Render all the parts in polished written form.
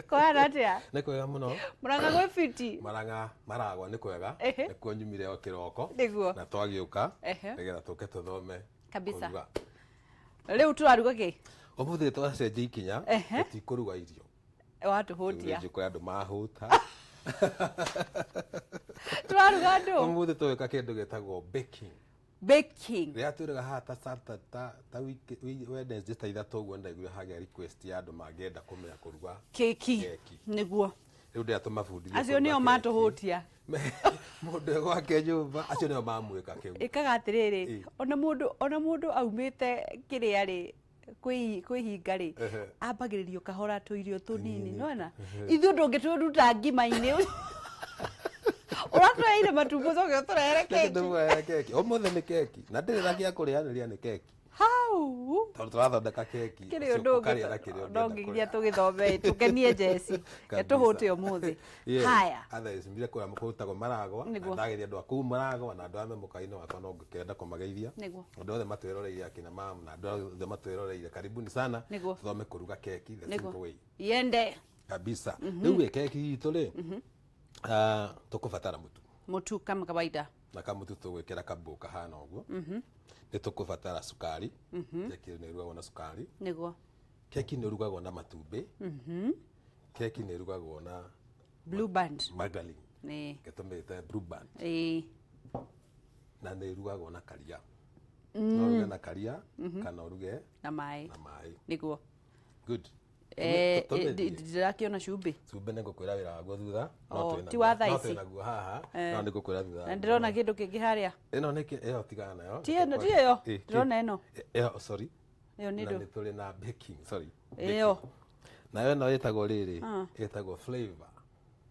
Kũhana atĩa? Nĩ kwega mũno. Mũrang'a gwĩ fiti? Marang'a maragwa nĩ kwega. Nĩkuo nyumire o kĩroko. Nĩguo. Na twagĩũka Ehe. nĩgetha tũke tũthome Kabisa. kũruga. Rĩu tũraruga kĩ? Ũmũthĩ twacenjia ikinya, tũtikũruga irio. Watũhũtia. Rĩu kũrĩ andũ mahũta. Tũraruga andũ. Ũmũthĩ tũgwĩka kĩndũ gĩtagwo baking. Baking. Rĩrĩa twĩrĩga haha ta Saturday, ta wiki Wednesday ta ithatũ ũguo ndaiguire hagĩa request ya andũ mangĩenda kũmenya kũruga Keki. keki. Nĩguo. Rĩu ndĩrenda tũmabundithie Acio nĩo kũruga keki. matũhũtia. Mũndũ e gwake nyũmba, acio nĩo mamwĩka kĩu. Ĩkaga atĩrĩrĩ, ona mũndũ aumĩte kĩrĩa rĩ, kwĩhinga rĩ, ambagĩrĩrio kahora tũirio tũnini, nĩwona? Ithuĩ ndũngĩtũruta ngima-inĩ. Ũratũheire matumbĩ ũcoke ũtũrehere keki. Ndĩmũrehere keki. Ũmũthĩ nĩ keki. Na ndĩrĩ na gĩa kũrĩanĩria, nĩ keki. Hau. Tondũ tũrathondeka keki. Kĩrĩ ũcio ũndũ ũkarĩa na kĩrĩa ũngĩ no ũngĩenda nginya kũrĩa. tũgĩthome tũkenie Jeci. Kabisa. Tũhũte ũmũthĩ. Yes. Haya. Otherwise, mbire kũrĩa kũrutagwo maragwa na ndagĩria andũ a kũu maragwa na andũ arĩa me mũkawa-inĩ wakwa no ngĩkenda kũmageithia. Andũ othe matwĩroreire, akina mam na andũ othe matwĩroreire, karibuni sana. Tũthome kũruga keki the simple way. Yende. Kabisa. Rĩu ĩ keki itũ rĩ, ah, tũkũbatara mũtu. Mũtu kama kawaida. Na kamũtu tũgwĩkĩra kabũ kahana ũguo. Nĩ tũkũbatara cukari. Keki nĩ ĩrugagwo na cukari. Keki nĩ ĩrugagwo na matumbĩ. Keki nĩ ĩrugagwo na Blue Band. Margarine. Gĩtũmĩte Blue Band. Na nĩ ĩrugagwo na karia. No ũruge na karia kana ũruge Na maĩ. na maĩ. Good. Tũmĩthiĩ. Ndirakĩona cumbĩ. Cumbĩ nĩ ngũkwĩra wĩra waguo thutha. No Oh, twĩnaguo- ti wa thaa no ici. twĩnaguo haha, no nĩ ngũkwĩra thutha. Na ndĩrona kĩndũ kĩngĩ harĩa. Ĩno nĩ ĩyo tigana nayo. Ti ĩno, ti ĩyo. Ndĩrona ĩno. Ĩyo, sorry. Ĩyo nĩ Na ndũ. nĩ tũrĩ na baking, sorry. Ĩyo. Baking. Nayo ĩno ĩtagwo rĩrĩ, ĩtagwo flavor.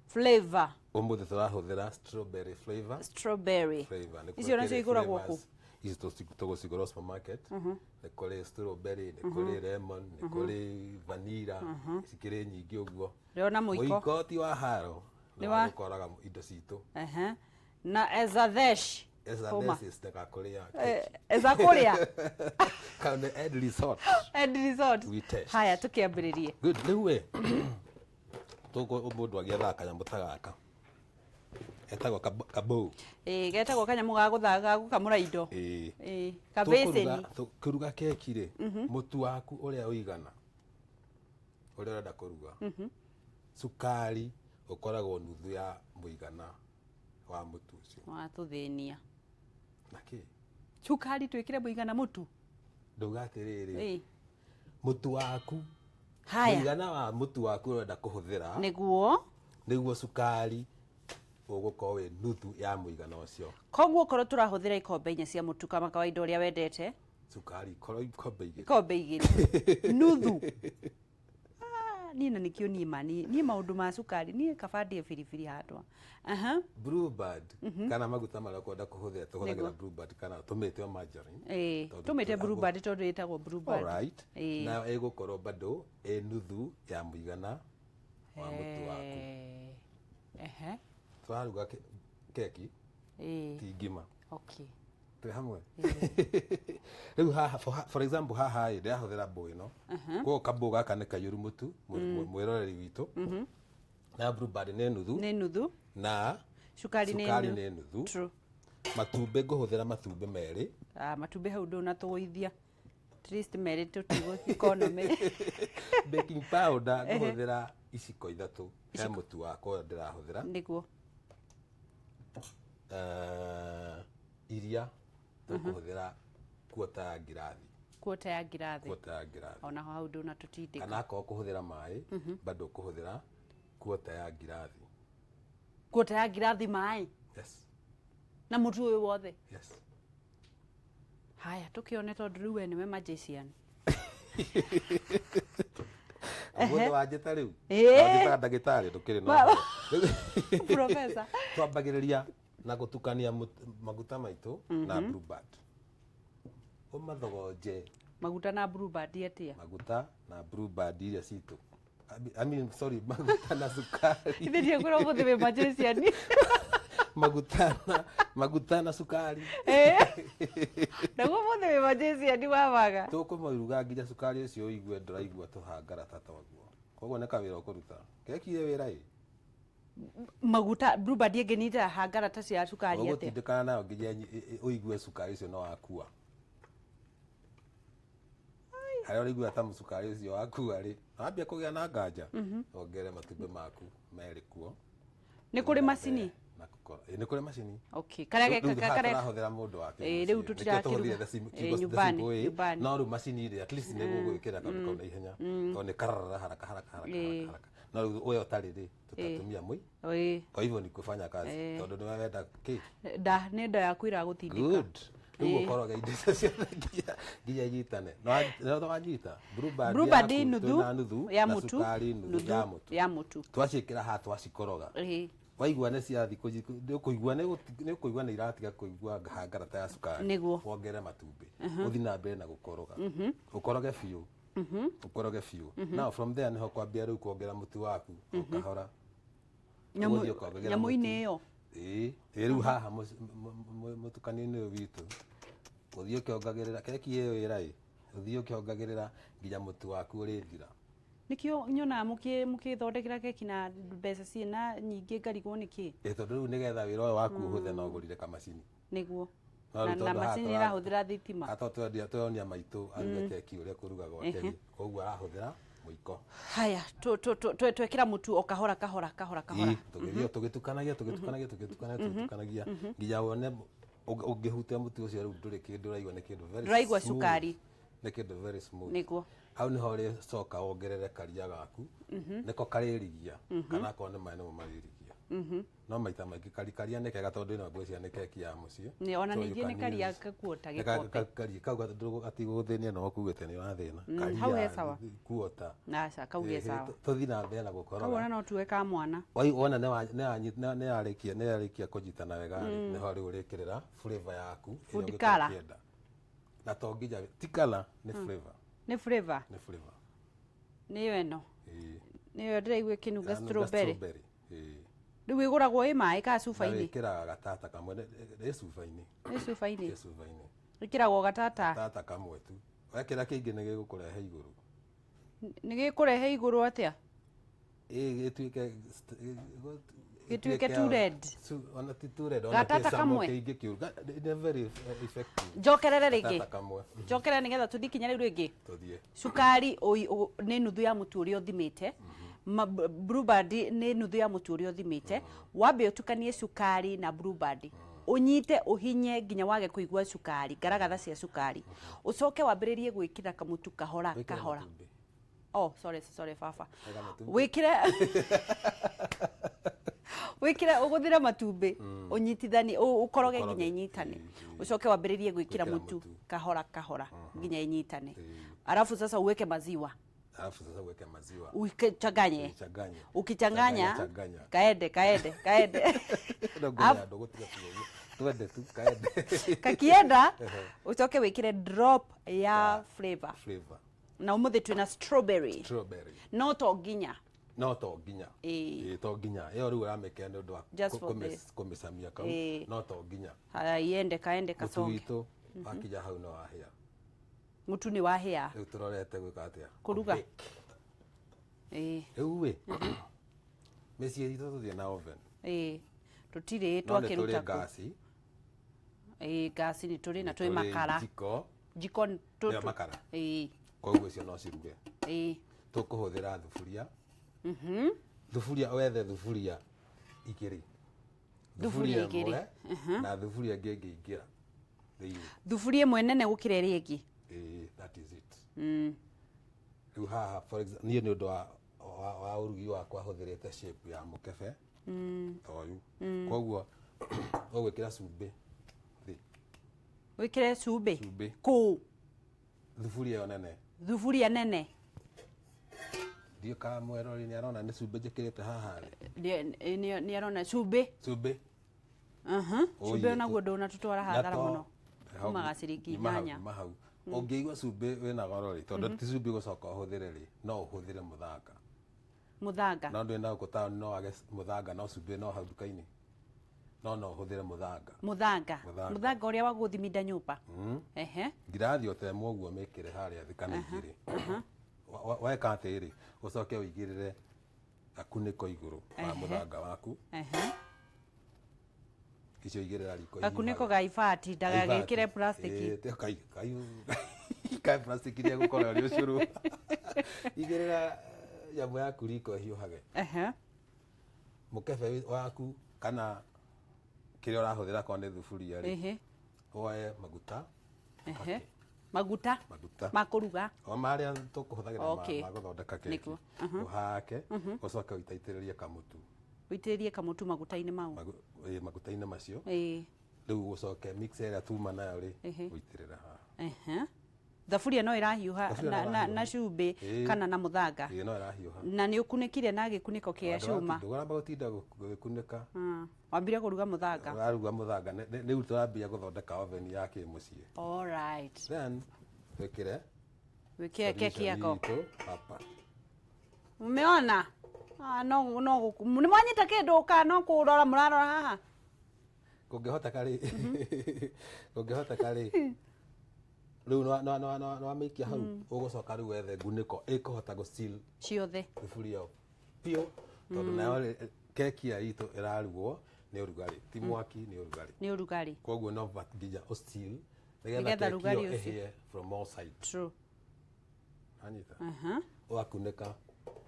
Flavor. Ũmũthĩ tũrahũthĩra strawberry flavor. Strawberry. Flavor. Nĩ Icio nacio kũrĩ igũragwo kũ? flavors. Ici tũgũcigũra supermarket. Nĩ kũrĩ strawberry, nĩ kũrĩ lemon, nĩ kũrĩ vanilla, cikĩrĩ nyingĩ ũguo. Ndĩrona mũiko. Mũiko ti wa haro, Nĩ nĩ wa- wa gũkoraga indo citũ. Ehe. Na ezathesh. Homa. Ezathesis ndagakũrĩa. Eza kũrĩa. Kau nĩ end resort. End resort. We test. Haya, tũkĩambĩrĩrie. Good. Rĩu ĩ tũkũ mũndũ agĩethaga kanyamũ ta gaka etagwo kabou. Ĩĩ, getagwo kanyamũ ga gũtha ga gũkamũra indo. Ĩĩ. Ĩĩ, kabĩcĩni. Tũkĩruga keki rĩ, mũtu waku ũrĩa ũigana ũrĩa ũrenda kũruga, cukari ũkoragwo nuthu ya mũigana wa mũtu ũcio. Watũthĩnia. Na kĩ? Cukari twĩkĩre mũigana mũtu? Ndauga atĩrĩrĩ, mũtu waku, Haya. mũigana wa mũtu waku ũrenda kũhũthĩra, nĩguo cukari ũgũkorwo wĩ nuthu ya mũigana ũcio. Koguo okorwo tũrahũthĩra ikombe 4 cia mũtu kama kawaida ũrĩa wendete, cukari ikorwo ikombe 2. Ikombe 2 nuthu. Ah, niĩ na nĩkĩo niĩ ma niĩ maũndũ ma cukari niĩ kaba ndĩe biribiri handwa. Aha. Blue Band kana maguta marĩa ũkwenda kũhũthĩra, tũhũthagĩra Blue Band kana tũmĩte o margarine. Ĩĩ, tũmĩte Blue Band tondũ ĩtagwo Blue Band. Alright. Ĩĩ. Nayo ĩgũkorwo bado ĩ nuthu ya mũigana wa mũtu waku. Ehe. Tũraruga keki, ti ngima. Twĩ hamwe rĩu haha, for example, haha ĩ ndĩrahũthĩra mbũ ĩno, koguo kabũ gaka nĩ kaiyũru mũtu, mwĩroreri witũ, na Blue Band nĩ nuthu. Nĩ nuthu. Na cukari nĩ cukari nĩ nuthu. True. Matumbĩ ngũhũthĩra matumbĩ 2. Ah, matumbĩ hau ndũnatũgũithia. At least 2 tũtigũ economy. Baking powder ngũhũthĩra iciko 3 he mũtu wakwa ũrĩa ndĩrahũthĩra. Iria tũkũhũthĩra quarter ya ngirathi. Quarter ya ngirathi. Quarter ya ngirathi. Onaho hau ndũnatũtindĩka. Kana akorwo kũhũthĩra maĩ, bado ũkũhũthĩra quarter ya ngirathi. Quarter ya ngirathi maĩ? Yes. Na mũtu ũyũ wothe? Yes. Haya, tũkĩone tondũ rĩu we nĩwe magician. Ũmũthĩ wanjĩta rĩu. Ĩĩ. Wanjĩta ndagĩtarĩ ndũkĩrĩ na ũhoro. Professor. Twambagĩrĩria na gũtukania maguta maitũ na Blue Band. Ũmathogonje. Maguta na Blue Band atĩa? Maguta na Blue Band iria citũ. I mean, sorry, maguta na cukari. Ithe ndiakwĩra ũmũthĩ wĩ magician. Maguta na cukari. Naguo ũmũthĩ wĩ magician wabaga. Tũkũmũruga nginya cukari ũcio ũigue ndũraigua tũhangara ta twaguo. Koguo nĩ kawĩra ũkũruta. Keki ĩ wĩra ĩ. Maguta Blueband ĩngĩnyita hangara ta cia cukari atĩa? Ũgũtindĩkana nayo nginya ũigue cukari ũcio no wakua. Harĩa ũraigua ta cukari ũcio wakua rĩ, wambia kũgĩa na nganja, wongerere matumbĩ maku merĩ kuo. Nĩ kũrĩ macini? Na gũkorwo nĩ kũrĩ macini. Okay. Karĩa Rĩu haha karĩa tũrahũthĩra mũndũ wake Ĩĩ, mũciĩ. rĩu Nĩkĩo tũtirakĩruga. tũhũthĩre the Ĩĩ, kiugo the nyumbani, simple way. nyumbani. No rĩu macini rĩ, at least nĩ gũgwĩkĩra kaũndũ kau na ihenya, tondũ nĩ kararara haraka haraka haraka Ĩĩ. haraka haraka. No rĩu we ũtarĩ rĩ, tutatumia mwĩ Ĩĩ. kwa hivyo ni kufanya kazi, tondũ nĩwe wenda kĩ Nda nĩ nda yaku iragũtindĩka. Good. Rĩu ũkoroge indo icio ciothe nginya inyitane. No wanyita Blueband Blueband yaku, nuthu twĩna nuthu ya na mũtu, cukari nuthu ya mũtu. Ya mũtu. Twacikĩra haha twacikoroga, waigua nĩ ciathi nĩ ũkũigua nĩ ũkũigua nĩ iratiga kũigua hangara ta ya cukari. Nĩguo. Wongerere matumbĩ, ũthiĩ na mbere na gũkoroga, ũkoroge biũ, ũkoroge biũ. Now from there nĩho kwambia rĩu kuongerera mũtu waku o kahora. Ũgũthiĩ ũkongagĩrĩra Nyamũ-inĩ mũtu. ĩyo. Ĩĩ, rĩu haha mũtukanio-inĩ ũyũ witũ, ũthiĩ ũkĩongagĩrĩra. Keki ĩyo ĩra ĩ, ũthiĩ ũkĩongagĩrĩra nginya mũtu waku ũrĩthira. Nĩkĩo nyonaga mũkĩthondekera keki na mbeca ciĩna nyingĩ, ngarigwo nĩkĩ. Ĩ, tondũ rĩu nĩgetha wĩra ũyũ waku ũhũthe, no ũgũrire kamacini. Nĩguo. No Na, rĩu na tondũ haha macini ĩrahũthĩra thitima. Haha twendia tũronia maitũ aruge keki ũrĩa kũruga gwake rĩ, koguo arahũthĩra mũiko. Haya, twekĩra mũtu o kahora kahora kahora kahora. Ĩ, tũgĩthiĩ tũgĩtukanagia, tũgĩtukanagia, tũgĩtukanagia, tũgĩtukanagia nginya wone ũngĩhutia mũtu ũcio rĩu ndũrĩ kĩndũ ũraigua, nĩ kĩndũ very Ndũraigua smooth. cukari. Nĩ kĩndũ very smooth. Nĩguo. Hau nĩho ũrĩcoka wongerere karia gaku, nĩko karĩrigia, kana akorwo nĩ maĩ nĩmo marĩrigia. No maita maingĩ karia nĩ kega, tondũ ĩno ngwĩciria nĩ keki ya mũciĩ. Nĩ ona So you ningĩ can nĩ karia use- gakuota Nĩ ka- gĩkombe. karia kau gatigũgũthĩnia, no kuugĩte nĩ ũrathĩna. Karia Hau he sawa. Kuota. Aca, kau ge sawa. Tũthiĩ na mbere na Kau gũkoroga. ona no tuwe ka mwana. Wona nĩ yarĩkia kũnyitana wega rĩ, nĩho rĩu ũrĩkĩrĩra flavor yaku ĩrĩa Food ũngĩkorwo colour. ũkĩenda. Na to nginya ti colour, nĩ flavor. Nĩ flavor. Nĩ flavor. Nĩyo ĩno. Ĩĩ. Nĩyo ndĩraigua ĩkĩnunga. Ĩranunga. Strawberry. Strawberry, ĩĩ. Rĩu ĩgũragwo ĩ maĩ kana Na cuba-inĩ? wĩkĩraga gatata kamwe, nĩ cuba-inĩ. Nĩ cuba-inĩ. Ĩ cuba-inĩ. Ĩkĩragwo gatata. Gatata kamwe tu. Wekĩra kĩingĩ nĩ gĩgũkũrehe igũrũ. Nĩ gĩkũrehe igũrũ atĩa? Ĩ, gĩtuĩke Gĩtuĩke too red. Ona ti too red, ona Gatata kĩ camo kamwe? kĩingĩ kĩũru. Nĩ very effective. Njokerere rĩngĩ. Gatata kamwe. Njokerere nĩgetha tũthiĩ kinya rĩu rĩngĩ. Tũthiĩ. Cukari nĩ nuthu ya mũtu ũrĩa ũthimĩte. Blueband nĩ nuthu ya mũtu ũrĩa ũthimĩte. Wambe ũtukanie cukari na Blueband, ũnyite ũhinye nginya wage kũigua cukari, ngaragatha cia cukari. Ũcoke wambĩrĩrie gwĩkĩra kamũtu kahora Wĩkĩre kahora. matumbĩ. Oh, sorry, sorry baba. Ega matumbĩ. Wĩkĩre ũgũthĩre matumbĩ, ũnyitithanie, ũkoroge Ũkoroge. nginya inyitane. Ĩĩ. Ũcoke wambĩrĩrie gwĩkĩra Gwĩkĩra mũtu mũtu. kahora kahora nginya inyitane. Ĩĩ. Alafu sasa uweke maziwa. Alafu sasa uweke maziwa. Uchanganye. Uchanganye. Ukichanganya, Changanya. kaende kaende kaende. No ngũrĩ andũ gũtiga tuoguo. Twende tu kaende. Kakienda, ucoke wikire drop ya flavor. Flavor. Na umuthi twina strawberry. Strawberry. No to nginya. No to nginya. Ĩĩ. Ĩĩ, to nginya ĩyo rĩu ũramĩkĩra nĩ ũndũ wa Just for kũmĩcamia kau. Ĩĩ. No to nginya. Haya, iende kaende Mũtu kasonge. witũ wakinya hau no wahĩa. Mutu ni wahĩa. Rĩu tũrorete gwĩka atĩa? Kũruga. Kũ-bake. Ĩĩ. Rĩu ĩ, mĩciĩ itũ tũthiĩ na oven. Ĩĩ, tũtirĩ No nĩ tũrĩ twakĩruta kũ. ngasi. Ĩĩ, ngasi nĩ tũrĩ na nĩ twĩ tũrĩ makara. Njiko. Njiko Nĩyo makara. Ĩĩ. Koguo icio no ciruge. Ĩĩ. Tũkũhũthĩra thuburia. Thuburia, wethe thuburia igĩrĩ. Thuburia igĩrĩ. Ĩmwe na thuburia ĩngĩ ĩngĩingĩra thĩinĩ. Thuburia ĩmwe nene gũkĩra ĩrĩa ĩngĩ. Ĩĩ, that is it. Rĩu haha, for example, niĩ nĩ ũndũ wa ũrugi wakwa hũthĩrĩte shape ya mũkebe ta ũyũ, koguo ũgwĩkĩra cumbĩ thĩ. Wĩkĩre cumbĩ. Cumbĩ. Kũ? Thuburia ĩyo nene. Thuburia nene. Ndiũ kana mwerori nĩ arona nĩ cumbĩ njĩkĩrĩte haha rĩ. Nĩ arona cumbĩ. Cumbĩ. Cumbĩ onaguo ndũnatũtwara hathara mũno. Umaga ciringi Nyuma hau, 8. nyuma hau. Ũngĩigua cumbĩ wĩna goro rĩ, tondũ ti cumbĩ ũgũcoka ũhũthĩre rĩ, no ũhũthĩre mũthanga. Mũthanga. No ndwĩ na gũkũ taũni no wage mũthanga, no cumbĩ no hau nduka-inĩ, no ũhũthĩre mũthanga. Mũthanga. Mũthanga. Mũthanga ũrĩa wa gũthiminda nyũmba. Ehe. Ngirathi o ta ĩmwe ũguo mĩkĩre harĩa thĩ kana igĩrĩ. Weka atĩrĩ, ũcoke ũigĩrĩre gakunĩko igũrũ wa mũthanga waku. Icio igĩrĩra riko. Gakunĩko ga ibati, ndagagĩkĩre plastic. Ĩĩ, kai plastic iria gũkorwo rĩ ũcũrũ. Igĩrĩra nyamũ yaku riko ĩhiũhage. Mũkebe waku kana kĩrĩa ũrahũthĩra, korwo nĩ thuburia rĩ, woe maguta. Maguta. Maguta ma kũruga. O marĩa tũkũhũthagĩra ma gũthondeka keki. Ũhake, ũcoke ũitaitĩrĩrie kamũtu. Ũitĩrĩrie kamũtu maguta-inĩ mau. Maguta-inĩ macio. Rĩu ũcoke mix ĩrĩa tuma nayo rĩ, ũitĩrĩre haha. Thaburia no ĩrahiũha. Thaburia na, no na, ĩrahiũha. Na cumbĩ kana na mũthanga. Ĩĩ, no ĩrahiũha. Na nĩ ũkunĩkire na gĩkunĩko kĩa cuma. Ndũgũramba gũtinda gũgĩkunĩka. Wambire kũruga mũthanga. Ũraruga mũthanga. Rĩu tũrambia gũthondeka oven ya kĩmũciĩ. All right. Then twĩkĩre Wĩkĩre keki solution yako. itũ hapa. Umeona? Ah, no no nĩ mwanyita kĩndũ ka no kũrora mũrarora haha. Kũngĩhoteka rĩ, rĩu nĩwamĩikia hau, ũgũcoka rĩu wethe ngunĩko ĩkũhota gũ-seal ciothe thuburia ĩyo biũ, tondũ nayo rĩ, keki ĩyo itũ ĩrarugwo nĩ ũrugarĩ, ti mwaki, nĩ ũrugarĩ. Nĩ ũrugarĩ. Koguo no nginya ũseal nĩgetha Nĩgetha keki rugarĩ ĩyo ũcio. ĩhĩe from all sides. Anyita, ũgakunĩka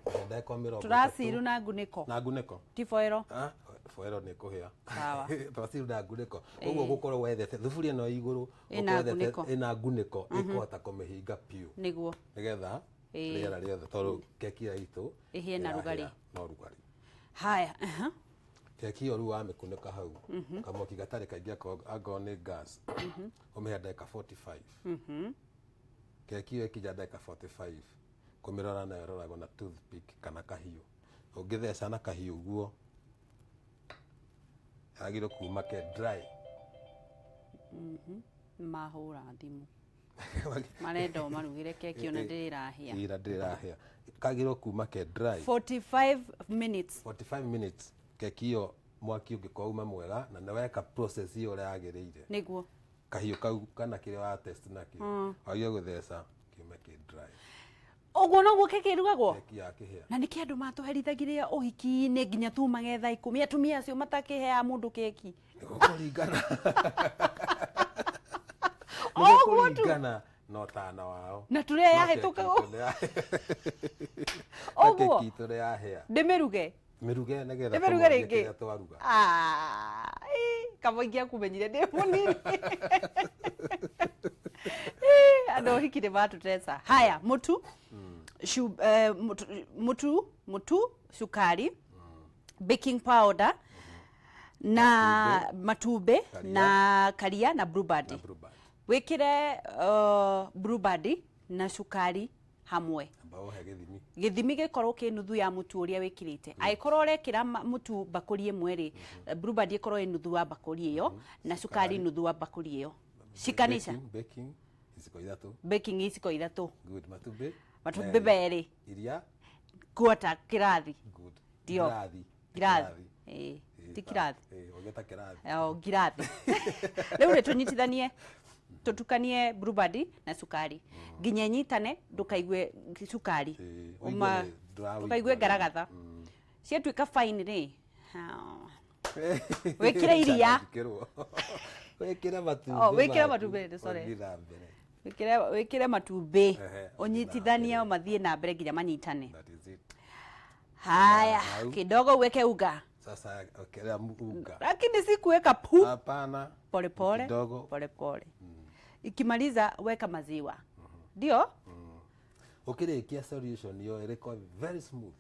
ndagĩka 30. Tũraciru na ngunĩko. Na ngunĩko. Ti foil. Ah, foil nĩ kũhĩa. Sawa. Twaciru na ngunĩko, koguo gũkorwo wethete thuburia ĩno igũrũ, Ĩna ũkorwo wethete ngunĩko. Ĩna ngunĩko ĩkũhota kũmĩhinga biũ nĩgetha rĩera rĩothe, tondũ keki ĩyo itũ Ĩhĩe na ĩrahĩa rugarĩ. na ũrugarĩ. Haya. Keki ĩyo rĩu wamĩkunĩka hau kamwaki gatarĩ kaingĩ, angorwo nĩ gas, ũmĩhe ndagĩka 45. Keki ĩyo ĩkinya ndagĩka 45, kũmĩrora nayo ĩroragwo na toothpick kana kahiũ. Ũngĩtheca na kahiũ ũguo, yagĩrĩirwo kuma ke dry. Mahũra thimũ marenda ũmarugĩre keki, ona ndĩrĩ ĩrahĩa. Ira ndĩrĩ ĩrahĩa. Kagĩrĩirwo kuma ke dry. 45 minutes. 45 minutes. Keki ĩyo mwaki ũngĩkorwo uma mwega na nĩ weka process ĩyo ũrĩa yagĩrĩire, kahiũ kau kana kĩrĩa wa test nakĩo, wagĩrĩirwo gũtheca kiume kĩ dry. Ũguo noguo keki ĩrugagwo. Keki ya kĩhĩa. Na nĩkĩ andũ matũherithagirie ũhiki-inĩ nginya tumage thaa 10, atumia acio matakĩheaga mũndũ keki? Nĩgũkũringana. O ũguo tu. Nĩgũkũringana na ũtana wao. Na tũrĩa No yahĩtũka. keki itũ no Ũguo. keki itũ nĩ yahĩa. Ndĩmĩruge. Mĩruge nĩgetha Ndĩmĩruge tũmonie rĩngĩ. kĩrĩa twaruga. Ah, ĩ, kaba ingĩakũmenyire ndĩ mũnini. Ĩ, andũ a ũhiki nĩ matũteca. Haya, mũtu, mũtu, cukari, baking powder na matumbĩ. Karia. Na karia na blueband. Na Blueband. Wĩkĩre blueband na cukari hamwe. Amba ũhe gĩthimi. Gĩthimi gĩkorwo kĩ nuthu ya mũtu ũrĩa wĩkĩrĩte. Angĩkorwo ũrekĩra mũtu mbakũri 1 rĩ, blueband ĩkorwo ĩ nuthu wa mbakũri ĩyo na cukari nuthu wa mbakũri ĩyo. Shikanisha. Baking iciko 3. Baking iciko 3. Good. Matumbĩ Matumbĩ 2. 2. Iria. Quarter kĩrathi. Good. Ndio. Ngirathi. Ngirathi. Ĩĩ, ti kĩrathi. Ĩĩ, ũgĩta kĩrathi. O ngirathi. Rĩu rĩ, tũnyitithanie, tũtukanie blueband na cukari nginya ĩnyitane, ndũkaigue cukari. Ĩĩ, ũigue ndũraũigua. Ndũkaigue ngaragatha. Ciatuĩka fine rĩ, wĩkĩre iria. Thikĩrwo. Wĩkĩre matumbĩ Oh, wĩkĩre maku, matumbĩ, sorry. ũthiĩ na mbere. Wĩkĩre matumbĩ. Ũthiĩ na Ũnyitithanie mbere. mathiĩ na mbere nginya manyitane. That is it. Haya. Hau. Kidogo uweke unga. Sasa wekelea unga. Lakini si kuweka pu. Hapana. Pole pole. Kidogo. Pole pole. Ikimaliza weka maziwa, ndio. Ũkĩrĩkia solution ĩyo ĩrĩkorwo very smooth.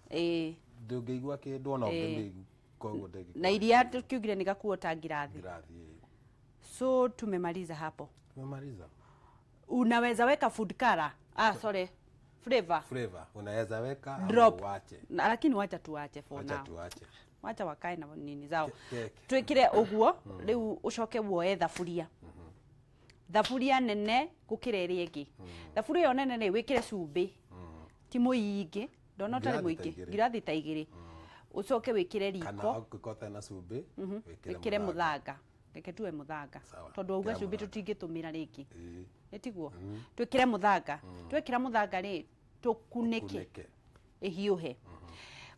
Ndũngĩigua kĩndũ ona ũngĩmĩigua, koguo ndĩngĩkorwo. Na iria tukiugire nĩ gakuo ta ngirathi. Ngirathi, ĩĩ. So tumemaliza hapo. Tumemaliza. Unaweza weka food color, ah, sorry, flavor. Flavor unaweza weka ama Drop. uwache. Na, lakini wacha tuache for Wacha now. tuache. Wacha wakae na nini zao. Keki. Twikire ũguo. Rĩu ũcoke woe thaburia, thaburia nene gũkĩra ĩrĩa ĩngĩ. Thaburia ĩyo nene rĩ, wĩkĩre cumbĩ, ti mũingĩ, ndona ũtarĩ Ngirathi ta mũingĩ. 2. Ngirathi ta 2. Ũcoke wĩkĩre Kana riko. angĩkorwo ũtarĩ na cumbĩ, wĩkĩre Wĩkĩre mũthanga. Reke tuwe mũthanga. Sawa. Tondũ wauga Ĩkĩra cumbĩ mũthanga. tũtingĩtũmĩra rĩngĩ. Ĩĩ. Nĩ tiguo? Twĩkĩre mũthanga. Twekĩra mũthanga rĩ, Tũkunĩke. Kunĩke. Ihiũhe.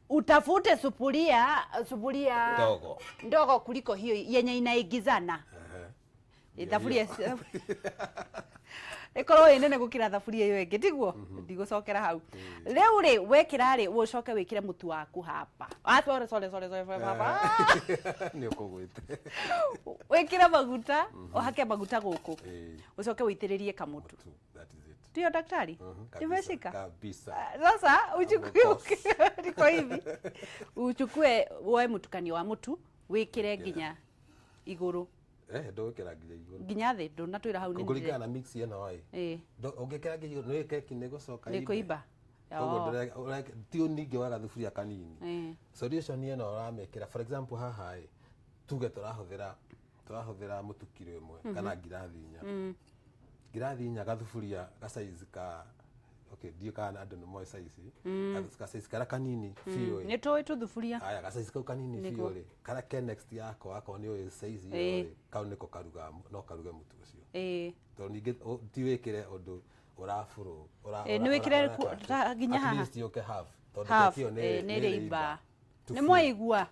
Utafute sufuria, sufuria Ndogo. Ndogo kuliko hiyo yenye inaingizana. Thaburia ĩkorwo ĩ nene gũkĩra thaburia ĩyo ĩngĩ, tiguo? Ndigũcokera hau. Rĩu rĩ, wekĩra rĩ, ũcoke wĩkĩre mũtu waku hapa. Ah, sorry, sorry, sorry, sorry, sorry, baba. Nĩ ũkũgwĩte. Wĩkĩre maguta, ũhake maguta gũkũ, ũcoke ũitĩrĩrie kamũtu. Mũtu, that is it. Ndio daktari? Kabisa, Nimeshika? Kabisa. Ah, sasa uchukue Boss. niko hivi, uchukue woe mũtukanio wa mũtu, wĩkĩre nginya igũrũ. Eh, ndũgwĩkĩra nginya igũrũ. Nginya thĩ, ndũnatwĩra hau nĩ Kũringana na mix ĩno ĩ. Ũngĩkĩra nginya igũrũ, nĩ keki nĩ gũcoka nĩ imbe. kũimba. Koguo ti ningĩ waga thuburia kanini. Solution ĩno ũramĩkĩra, for example, haha ĩ, tuge tũrahũthĩra mũtu kiro 1 kana ngirathi 4. Ngirathi 4 gathuburia ga size ka, okay, ndiũ kana andũ nĩ moĩ size, ga size karĩa kanini biũ ĩ. Nĩ tũĩ tũthuburia. Aya, ga size kau kanini biũ rĩ, karĩa ke next yako, akorwo nĩ ũĩ size ĩyo rĩ, kau nĩko karugaga no karuge mũtu ũcio. Tondũ ningĩ ti wĩkĩre ũndũ ũrabũrũ Nĩ wĩkĩre nginya at haha. least yũke half, tondũ Half, keki ĩyo nĩ nĩ rĩimba. ĩrĩimba. Nĩ mwaigua?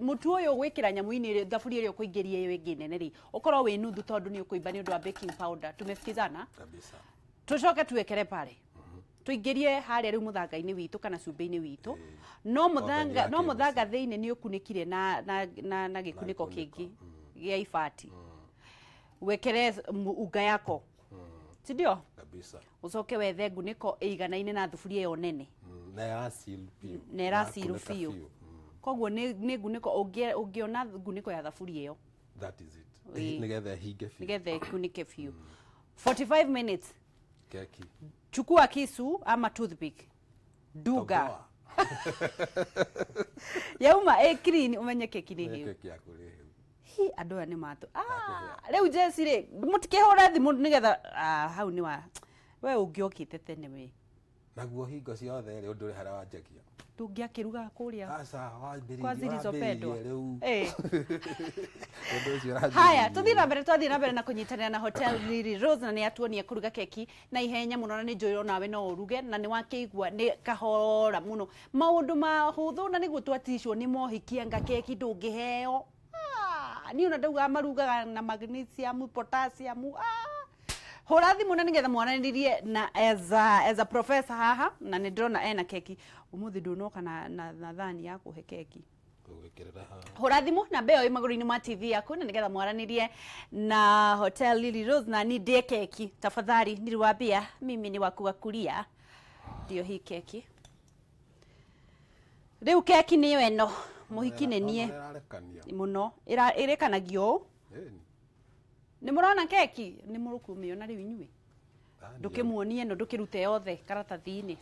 Mũtu ũyũ ũgwĩkĩra nyamũ-inĩ ĩrĩa, thaburia ĩrĩa ũkũingĩria ĩyo ĩngĩ nene rĩ, ũkorwo wĩ nuthu tondũ nĩ ũkũimba nĩ ũndũ wa baking powder. Tumesikizana? Kabisa. Tũcoke tuwekere pale, tũingĩrie harĩa rĩu mũthanga-inĩ witũ kana cumbĩ-inĩ witũ. No mũthanga, yake no mũthanga thĩinĩ nĩ ũkunĩkire na gĩkunĩko gĩkunĩko, kĩngĩ gĩa ibati. Wekere unga yako, si ndio? Kabisa. Ũcoke wethe ngunĩko ĩiganaine na thuburia ĩyo nene. Na ĩraseal biũ. Na ĩraseal Ĩrakunĩka biũ. biũ. Koguo nĩ ngunĩko ũngĩona ngunĩko ya thaburia ĩyo. That is it. Nĩgetha ĩhinge biũ. Nĩgetha ĩkunĩke biũ. 45 minutes. Keki. Chukua kisu ama toothpick, duga. Toboa. Yauma ĩ clean, ũmenye keki nĩ hĩu. Keki yaku nĩ hĩu. Hi, andũ aya nĩ matũ. Ah, rĩu Jesi rĩ, mũtikĩhũre thimũ nĩgetha, ah, hau nĩ wa we ũngĩokĩte tene we. Naguo hingo ciothe rĩ, ũndũ ũrĩ harĩa wanjagia. Ndũngĩakĩrugaga kũrĩa Aca, wambĩrĩirie kwa zilizopendwa. wambĩrĩirie rĩu. Ũndũ ũcio ũranjĩrĩirie. Haya, tuthiĩ na mbere, twathiĩ na mbere na kũnyitanĩra na Hotel Lily Rose, na nĩ atuonia kũruga keki na ihenya mũno, na nĩ njũĩ onawe no ũruge, na nĩ wakĩigua nĩ kahora mũno, maũndũ mahũthũ, na nĩguo twaticwo nĩ mohiki anga keki ndũngĩheo. Ah, niĩ ona ndaugaga marugaga na magnesium, potassium. Ah. Hũra thimũ na nĩgetha mwaranĩrie na as a professor haha, na nĩ ndĩrona ena keki ũmũthĩ, ndũnoka na thani ya kũhe keki. Ngũgwĩkĩrĩra haha. Hũra thimũ namba ĩyo ĩ magũrũ-inĩ ma TV yaku na nĩgetha mwaranĩrie na Hotel Lily Rose na ni ndĩe keki. Tafadhali, niliwaambia mimi ni wa kugakuria. Ndio hii keki. Rĩu keki nĩyo ĩno, mũhiki nĩ niĩ. Ĩrarekania. Mũno. Ĩrekanagio ũũ. Ĩni. Nĩ mũrona keki? Nĩ mũrũkũmĩona rĩu inyuĩ? Thani. Ndũkĩmuonie ĩno, ndũkĩrute yothe karatathi-inĩ.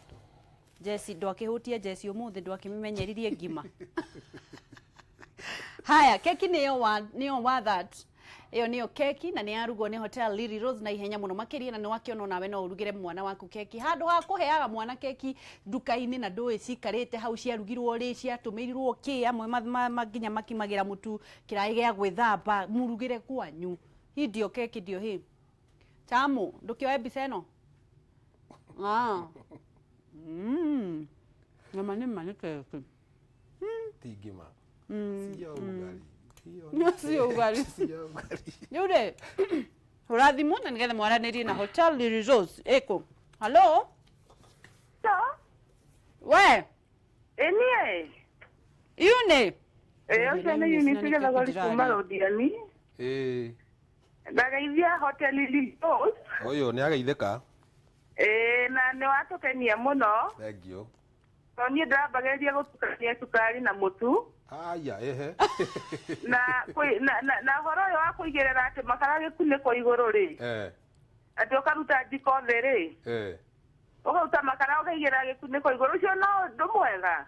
Jesi ndwakĩhũtia, Jesi ũmũthĩ ndwakĩmĩmenyeririe ngima. Haya, keki nĩyo wa nĩyo wa that ĩyo nĩyo keki, na nĩ yarugwo nĩ Hotel Lily Rose na ihenya mũno makĩria, na nĩ wakĩona onawe no ũrugĩre mwana waku keki handũ ha kũheaga mwana keki nduka-inĩ na ndũĩ cikarĩte hau ciarugirwo rĩ, ciatũmĩrirwo kĩ. Amwe nginya makimagĩra mũtu kĩraĩ gĩa gwĩthamba. Mũrugĩre kwanyu. Hii ndio keki, ndio hii tamu. Ndũkĩoe mbica ĩno. Ah. Nyama nĩ ma nĩ keki. Ti ngima. Sio ugali. Sio ugali. Sio ugali. Rĩu rĩ, hũra thimũ na nĩgetha mwaranĩrie na Hotel Lily Rose ĩkũ. Halo? So, We? ĩniĩ. Yune. Ĩ, ũcio nĩ Eunice Gĩthogori kuma Rũthiani. Ĩĩ. Ndageithia Hotel Lily Rose. Ũyũ nĩ ageithĩka. Ĩ, na nĩ watũkenia mũno. Thank you. Tondũ niĩ ndĩrambagĩrĩria gũtukania cukari na mũtu. Aya, ehe. Na ũhoro ũyũ wa kũigĩrĩra atĩ makara gĩkunĩko igũrũ rĩ, atĩ ũkaruta njiko thĩ rĩ, ũkaruta makara ũkaigĩrĩra gĩkunĩko igũrũ, ũcio no ũndũ mwega.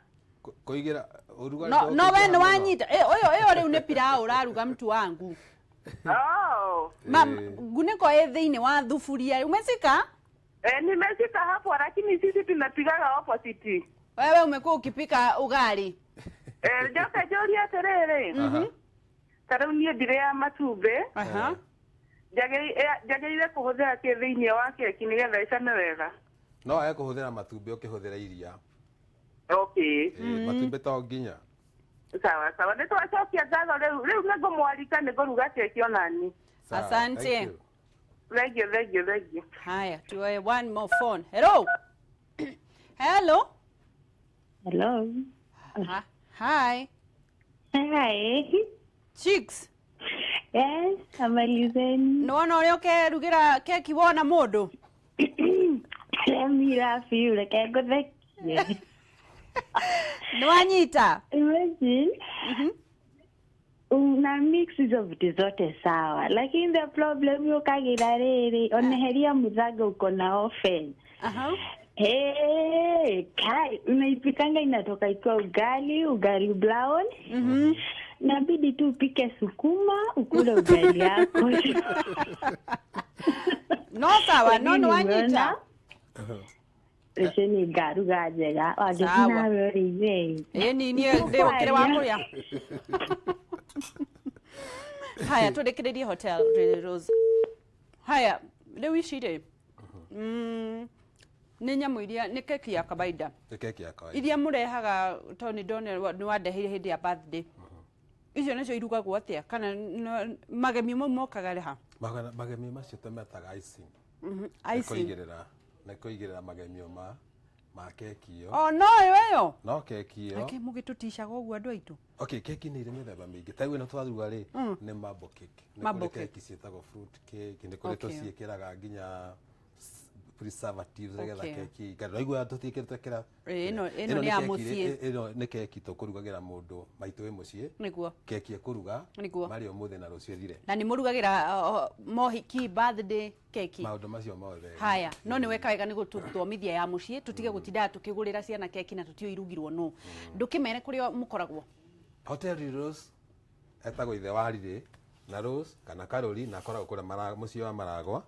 Kũigĩra ũrugarĩ No, no we ndũkũingĩra nĩ mũno. wanyita. Eh, ũyũ ĩyo rĩu nĩ pilau ũraruga, mtu wangu. Oh. Ma ngunĩko ĩ thĩinĩ wa thuburia. Umeshika? Eh, nimeshika hapo, lakini sisi tunapigaga opposite. Wewe umekuwa ukipika ugali. Eh, njoke njũrie atĩrĩrĩ, ta rĩu niĩ ndirĩaga matumbĩ, njagĩrĩire kũhũthĩra kĩ thĩinĩ wa keki nĩgetha ĩcame wega? No wage kũhũthĩra matumbĩ ũkĩhũthĩra iria. Okay. Ĩĩ, matumbĩ to nginya. Sawa sawa, nĩ twacokia ngatho. Rĩu nĩ ngũmwarika, nĩ ngũruga keki onani. Sawa, Asante. thank you. Thank you, thank you, thank you. Haya, tuoe one more phone. Hello, hello. Hello. Hi. Hi. Chicks. Yes, habari zenu? Nĩwona ũrĩa ũkerugĩra keki wona mũndũ. Let me laugh you, reke ngũthekie. Nĩwanyita. Imagine. Una mix hizo vitu zote sawa, lakini the problem yũkagĩra rĩrĩ, oneheria mũthanga uko na oven. Hey, kai, unaipikanga inatoka ikiwa ugali, ugali brown. Nabidi tu upike sukuma ukule ugali yako. No sawa, no Lakini nĩwanyita. Rũciũ nĩ ngaruga njega. Wangeci. Sawa. Nawe ũrĩire? Ĩ, ni niĩ ndĩ wa kũrĩa. Haya, tũrĩkĩrĩrie Hotel Lily Rose. Haya, rĩu ici rĩ, nĩ nyamũ iria nĩ keki ya kawaida. Nĩ keki ya kawaida. Iria mũrehaga, tondũ nĩ ndonire nĩ wandeheire hĩndĩ ya birthday, icio nĩcio irugagwo atĩa? Kana magemio mau mokaga rĩ ha? Magemio macio tũmetaga icing. Icing. Nĩ kũigĩrĩra magemio ma keki ĩyo. O no ĩyo ĩyo? No keki ĩyo. Reke mũgĩtũticaga ũguo andũ aitũ. Okay, keki nĩ irĩ mĩthemba mĩingĩ. Ta rĩu ĩno twaruga rĩ, nĩ marble cake. Nĩ Marble kũrĩ cake. keki ciĩtagwo fruit cake, nĩ kũrĩ tũciĩkĩraga nginya preservatives nĩgetha keki ikare. Waigua tũtiĩkĩrĩte kĩra. Ĩ, ĩno nĩ ya keki mũciĩ. Ĩno nĩ keki tũkũrugagĩra mũndũ maitũ wĩ mũciĩ. Keki ĩkũruga marĩa ũmũthĩ na rũciũ ĩthire. Na nĩ mũrugagĩra mohiki, birthday keki? Maũndũ macio mothe. Haya, no nĩ weka wega nĩ gũtũthomithia ya mũciĩ, tũtige gũtindaga tũkĩgũrĩra ciana keki na tũtiũĩ irugirwo nũ. Ndũkĩmere kũrĩa mũkoragwo. Hotel Rose etagwo ithe wa Riri na Rose kana Karori, na akoragwo kũrĩa mũciĩ wa Maragwa.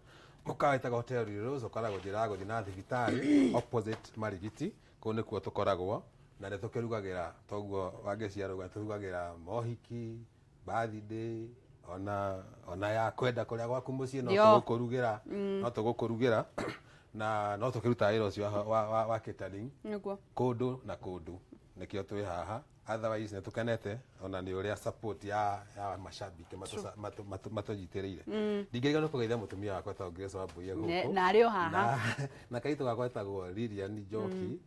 Mũkawa wĩtagwo Hotel Rose ũkoragwo njĩra ya gũthiĩ na thibitarĩ, opposite Marigiti. Kũu nĩkuo tũkoragwo na nĩ tũkĩrugagĩra toguo wangĩciarũga, tũrugagĩra mohiki, birthday, ona ya kwenda kũrĩa gwaku mũciĩ no tũgũkũrugĩra, no tũgũkũrugĩra na no tũkĩrutaga wĩra ũcio wa catering kũndũ na kũndũ. Nĩkĩo twĩ haha. Otherwise nĩ tũkenete ona nĩ ũrĩa support ya mashabiki matũnyitĩrĩire. Ndingĩriganĩrwo kũgeithia mũtumia wakwa etagwo Grace Wambui e gũkũ. Na arĩ o haha. Na kairĩtu gakwa etagwo Lilian Njoki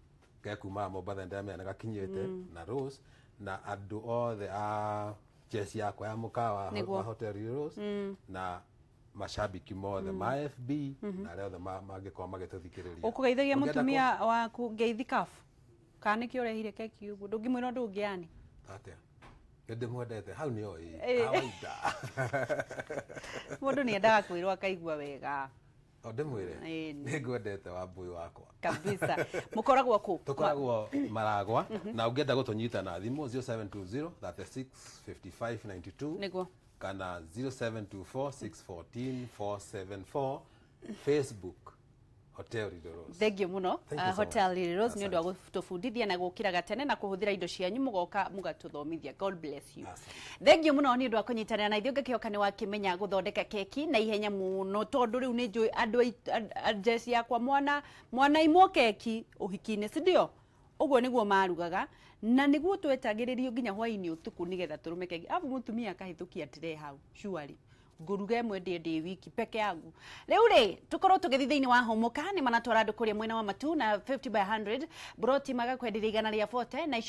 gekumaga Mombatha, nĩndĩramenya nĩ gakinyĩte, na Rose na andũ othe a jeshi yakwa ya mũkawa wa Hotel Rose na mashabiki mothe ma FB na arĩa othe mangĩkorwo magĩtũthikĩrĩria. Ũkũgeithagia Ũngĩenda mũtumia waku ngeithi kabu, kana nĩkĩo ũrehire keki ũguo? Ndũngĩmwĩra ũndũ ũngĩ yani? Atĩa? Nĩ ndĩmwendete, hau nĩ oĩ. Kawaida. Mũndũ nĩ endaga kwĩrwo akaigua wega. O ndĩmwĩre? Ĩĩ. Nĩ ngwendete Wambui wakwa. Kabisa. Mũkoragwo kũ? Tũkoragwo Maragwa, na ũngĩenda gũtũnyita na thimũ, 0720 36 55 92 kana 0724 614 474, Facebook Hotel Lily Rose. Thank you muno. Thank you so Hotel much. Lily Rose, nĩ ũndũ wa Asante. gũtũbundithia na gũkĩraga tene na kũhũthĩra indo cianyu, mũgoka mũgatũthomithia. God bless you. Asante. Thank you mũno nĩ ũndũ wa kũnyitanĩra na ithuĩ. Ngakĩhoka nĩ wakĩmenya gũthondeka keki na ihenya mũno, tondũ rĩu nĩ njũĩ andũ njeci yakwa mwana imwo keki ũhiki-inĩ, si ndio? Ũguo nĩguo marugaga na nĩguo twetagĩrĩrio nginya hwaĩ-inĩ ũtukũ nĩgetha tũrũme keki, arabu mũtumia akahĩtũkia tire hau. Surely ngũruga ĩmwe ndĩe ndĩ wiki peke yangu. Rĩu rĩ, tũkorwo tũgĩthiĩ thĩinĩ wa Hũmũka, nĩ manatwara andũ kũrĩa mwena wa Matu na 50 by 100 broti, magakwenderia 140 na icio.